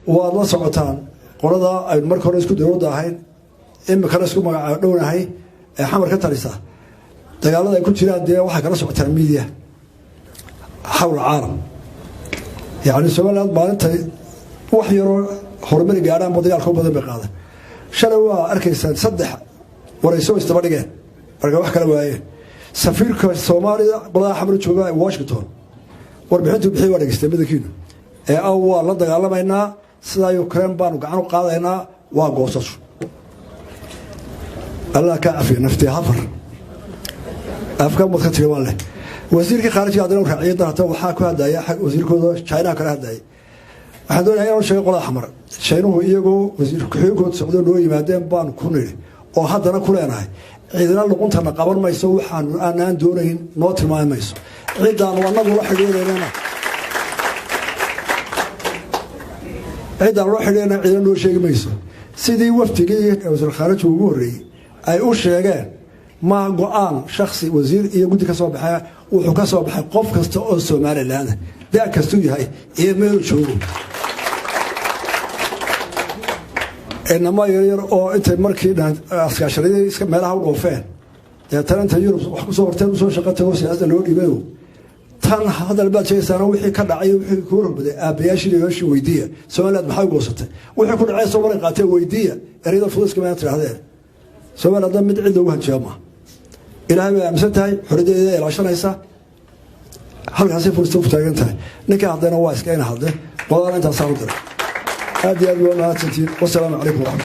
Waad la socotaan qolada aynu marka hore isku dowladda ahayn, imikana isku magaca dhownahay, ee Xamar ka talisa, dagaalada ay ku jiraan. Dee waxay kala socotaan media xawla caalam. Yacni Somaliland maalintay wax yaroo horumari gaadhaanba dagaalka u badan bay qaadan. Shalay waa arkaysaan saddex warayso isdaba dhigeen marka wax kala waayeen. Safiirka Soomaaliya qoladaha Xamar jooga ee Washington warbixintuu bixiy waa dhegeystay middankiinu ee ah waa la dagaalamaynaa, sidaa Ukraine baanu gacan u qaadaynaa. Waa goosasho. Allah kaa cafiya naftii hafar afka mad ka tiri waan leh. Wasiirkii khaarijiga haddana raaciyay darata waxaa ku hadlaya xag wasiirkooda Chinaha kala hadlayay. Waxaan doonaya inaan sheegay qolada Xamar, Shiinuhu iyagoo wasiir ku-xigeenkooda socdo noo yimaadeen baanu ku nidhi oo haddana ku leenahay, ciidana luquntana qaban mayso, waxaanu aanaan doonayn noo tilmaami mayso. Ciddaanu annagu la xidhiidhaynana, ciddaan loo xidhiidhayna ciidana noo sheegi mayso. Sidii wafdigii wasiir khaarijigu ugu horreeyey ay u sheegeen, ma go-aan shaksi wasiir iyo guddi ka soo baxay, wuxuu ka soo baxay qof kasta oo Somaliland, da kastuu yahay iyo meelu joogo. Inamo yaryar oo intay markii askaasharadii iska meelaha u dhoofeen, deetana intay Yurub wax kusoo horteen usoo shaqo tago siyaasadda loo dhiibayo, tan hadal baad sheegaysaana wixii ka dhacay, wixii kuu rogbaday aabbayaashii yoshii weydiiya. Somaliland maxay u goosatay? Wixii ku dhacay soo maray qaateen weydiiya. Ereyada fuduska mayaan tidhahdeen Somaliland mid cid loogu hanjiyaa maaha. Ilaahay bay aaminsan tahay, xorriyadeeda ilaashanaysa, halkaasay furista ku taagan tahay. Ninka haddana waa iska ina hadle qoladana intaasaan u diray. Aad iyo aad waa mahadsantiin. Wasalaamu calaykum waraxmat.